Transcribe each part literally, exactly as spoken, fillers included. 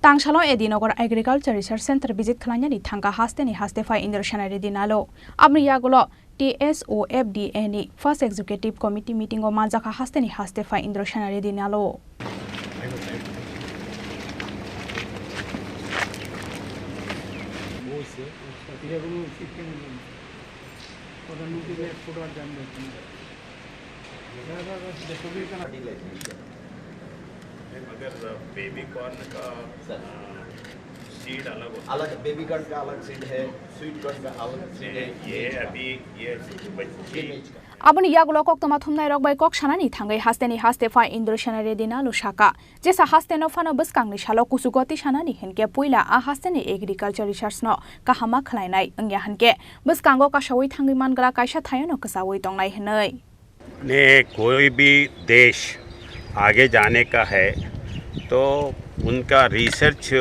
Tangsalo Edinagar Agriculture Research Center visit khwlainani thangkha hasteni haste phai Indra Sena Reddy Nalo. Aboni yagulo T S O F D A ni First Executive Committee meeting o manjakha hasteni haste phai Indra Sena Reddy Nalo. मगर baby corn का, सर। अ, सीड अलग होता है। अलग, baby corn का अलग सीड है, sweet corn का अलग सीड है, ये, ये बीज का। अभी, ये बच्ची बीज का। Aboni yagulo koktwma thumnairok bai kok sanani thangwi hasteni haste phai Indra Sena Reddy Nalo saka. Jesa hasteno phano bwskangni salo kuchugo tisanani hinkhe puila a hasteni agriculture research no kahama khwlainai wngya hinkhe bwskango kasawi thangwi mangra kaisa thayono kwchawi tongnai hinwi. ने कोई भी देश आगे जाने का है तो उनका रिसर्च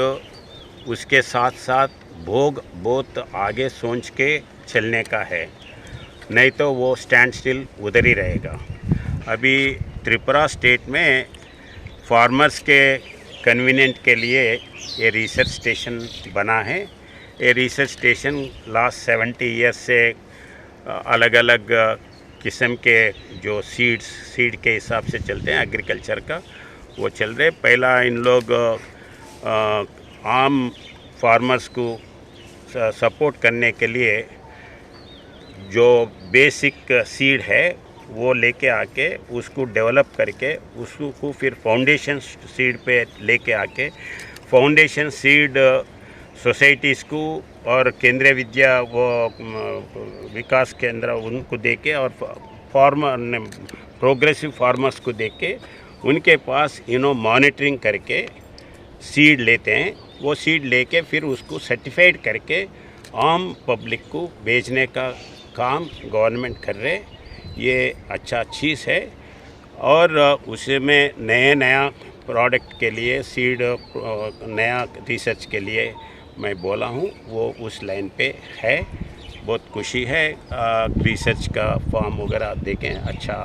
उसके साथ साथ भोग बहुत आगे सोच के चलने का है, नहीं तो वो स्टैंड स्टिल उधर ही रहेगा। अभी त्रिपुरा स्टेट में फार्मर्स के कन्वीनियंट के लिए ये रिसर्च स्टेशन बना है। ये research station last seventy years से अलग अलग किस्म के जो सीड्स, सीड के हिसाब से चलते हैं एग्रीकल्चर का, वो चल रहे। पहला इन लोग अ, अ, आम फार्मर्स को सपोर्ट करने के लिए जो बेसिक सीड है वो लेके आके उसको डेवलप करके उसको फिर फाउंडेशन सीड पे लेके आके फाउंडेशन सीड सोसाइटीज़ को और केंद्रीय विद्या वो विकास केंद्र उनको देके और फार्मर प्रोग्रेसिव फार्मर्स को देके उनके पास इनो मॉनिटरिंग करके सीड लेते हैं। वो सीड लेके फिर उसको सर्टिफाइड करके आम पब्लिक को बेचने का काम गवर्नमेंट कर रहे। ये अच्छा चीज़ है। और उसमें नए नया प्रोडक्ट के लिए सीड नया रिसर्च के लिए मैं बोला हूँ, वो उस लाइन पे है। बहुत खुशी है। रिसर्च का फॉर्म वगैरह देखें, अच्छा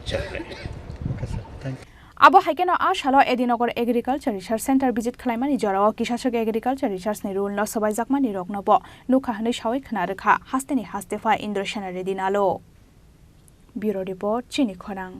चल रहे हैं। Abo hai kheno a salo Edinagar Agriculture Research Center visit khwlaimani jorao kisaswk agriculture research ni rule no swbaijakmani roknobo nukha hwnwi sawi khna rwkha hasteni haste phai Indra Sena Reddy Nalo. Bureau Report, Chini Khorang.